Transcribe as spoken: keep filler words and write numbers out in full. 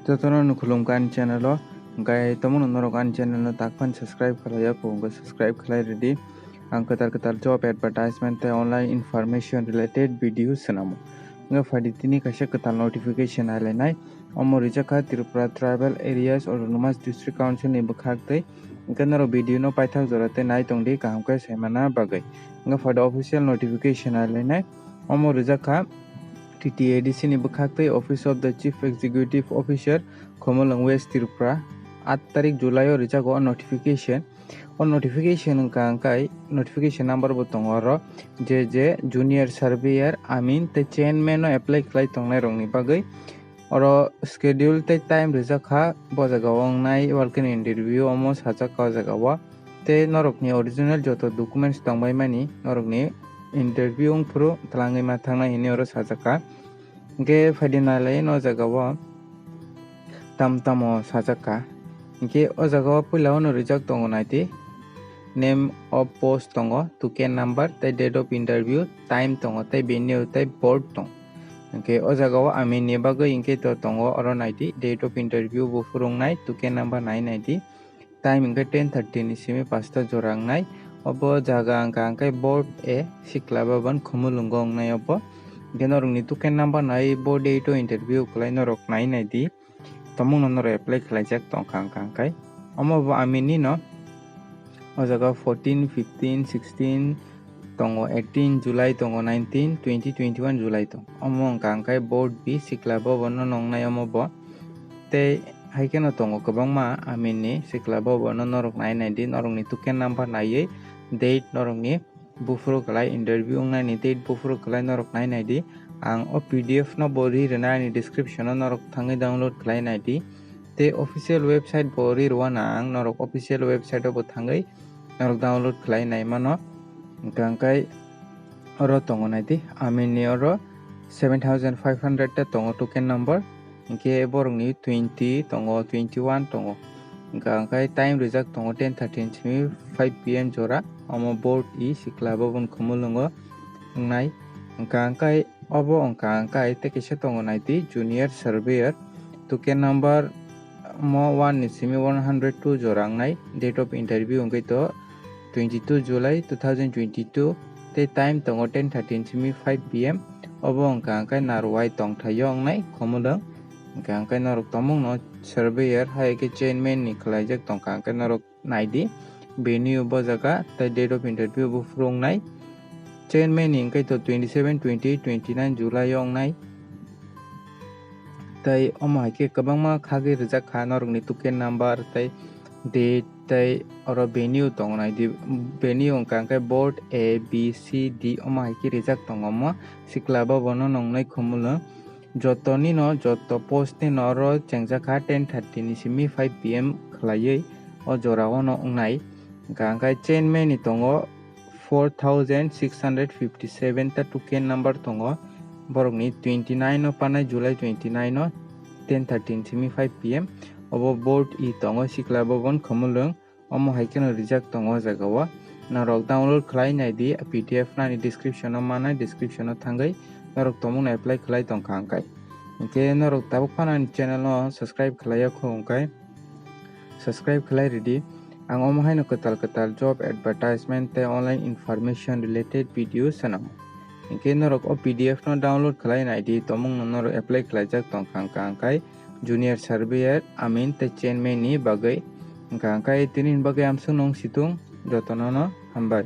Jotono no khulumkha ani channel o, hwnkhe tomungno norok ani channel no tak phano subscribe khlaiya kho, hwnkhe subscribe khlai rwdi. Ang kwtal kwtal job advertisement tei online information related video swnamo. Hwnkhe phaidi tini kaisa kwtal notification nailainai. Omo rijak kha Tripura Tribal Areas Autonomous District Council ni bwkhak tei. Hwnkhe norok video no paithak jora tei nai tongdi kaham khe saimana bagwi. Hwnkhe phaidi official notification nailainai. Omo rijak kha T T A D C ni bwkhak tei Office of the Chief Executive Officer, Khumulwng West Tripura. Aat tarik July o rijak o notification. O notification wngkha hwnkhe notification number bo tongo oro, je je junior surveyor, amin tei chairman o apply khlai tongnai rokni bagwi. Oro schedule tei time rijak kha, bo jaga o wngnai walk-in interview omo sajak kha o jaga o. Tei norokni original joto documents tongbaimani norokni interview wngphuru twlangwi ma thangnai hinwi oro sajak kha. Hwnkhe phaidi nailai no jaga o tam tamo sajak kha. Hwnkhe o jaga o puila o no rijak tongo naidi, name of post tongo, token number tei date of interview, time tongo tei venue tei board tong. Hwnkhe o jaga o amin ni bagwi hwnkhe to tongo oro naidi, date of interview buphuru wngnai, token number nai naidi. Time hwnkhe ten thirty ni simi pasta jora wngnai. Obo jaga hwnkha hwnkhe board A, Sikla Bhaban, Khumulwngo wngnai obo. Hwnkhe norokni token number nai bo date o interview khlai norok nai naidi. Tomungno norok apply khlaijak tongkha hwnkha hwnkhe. Omo bo amin ni no o jaga fourteen, fifteen, sixteen, tongo, eighteen July tongo, nineteen, twenty, twenty-one July tong. Omo wngkha hwnkhe board B, Sikla Bhaban no nongnai omo bo. Tei hai kheno tongo kwbangma amin ni Sikla Bhaban no norok nai naidi, norokni token number naiwi date, norokni buphuru kwlai interview wngnani date buphuru kwlai norok nai naidi. Ang o P D F no bo ri rwnai ani description o, norok thangwi download khlai naidi. Tei official website bo ri rwna ang, norok official website o bo thangwi norok download khlai nai mano. Hwnkha hwnkhe oro tongo naidi, amin ni oro seven thousand five hundred ta tongo token number, hwnkhe borokni twenty tongo, twenty-one tongo. Hwnkha hwnkhe time rijak tongo ten thirty ni simi five P M jora, omo board E, Sikla Bhaban, Khumulwngo wngnai. Hwnkha hwnkhe obo wngkha hwnkhe tei kisa tongo naidi, junior surveyor, token number mo one ni simi one hundred two jora wngnai. Date of interview wngkhe to twenty-two July two thousand twenty-two, tei time tongo ten thirty ni simi five P M. Obo wngkha hwnkhe Narwai tongthaio wngnai Khumulwng. Hwnkha hwnkhe norok tomungno surveyor hai khe chairman ni khlaijak tongkha hwnkhe norok naidi, venue bo jaga tei date of interview buphuru wngnai. Chairman ni hwnkhe to twenty-seven, twenty-eight, twenty-nine July o wngnai. Tei omo hai khe kwbangma khagwi rijak kha norokni token number tei date tei oro venue tongo naidi, venue wngkha hwnkhe board A, B, C, D omo hai khe rijak tongo omo Sikla Bhaban no nongnai Khumulwng. Jotoni no, joto post ni no oro chengjak kha ten thirty ni simi five P M khlaiwi o jora o no wngnai. Hwnkha hwnkhe chairman ni tongo four thousand six hundred fifty-seven ta token number tongo. Borokni twenty-nine o panai, July twenty-nine o ten thirty ni simi five P M. Obo board E tongo, Sikla Bhaban, Khumulwng. Omo hai kheno rijak tongo o jaga o. Norok download khlai naidi, P D F nani description o manai, description o thangwi norok tomungno apply khlai tongkha hwnkhe. Hwnkhe norok tabuk phano ani channel no subscribe khlaiya kho hwnkhe subscribe khlai ridi. Ang omo haino kwtal kwtal job advertisement tei online information related video swnam. Hwnkhe norok o P D F no download khlai naidi, tomungno norok apply khlaijak tongkha hwnkha hwnkhe junior surveyor, amin tei chairman ni bagwi. Hwnkha hwnkhe tini ni bagwi amswk nung situng, jotono no hambai.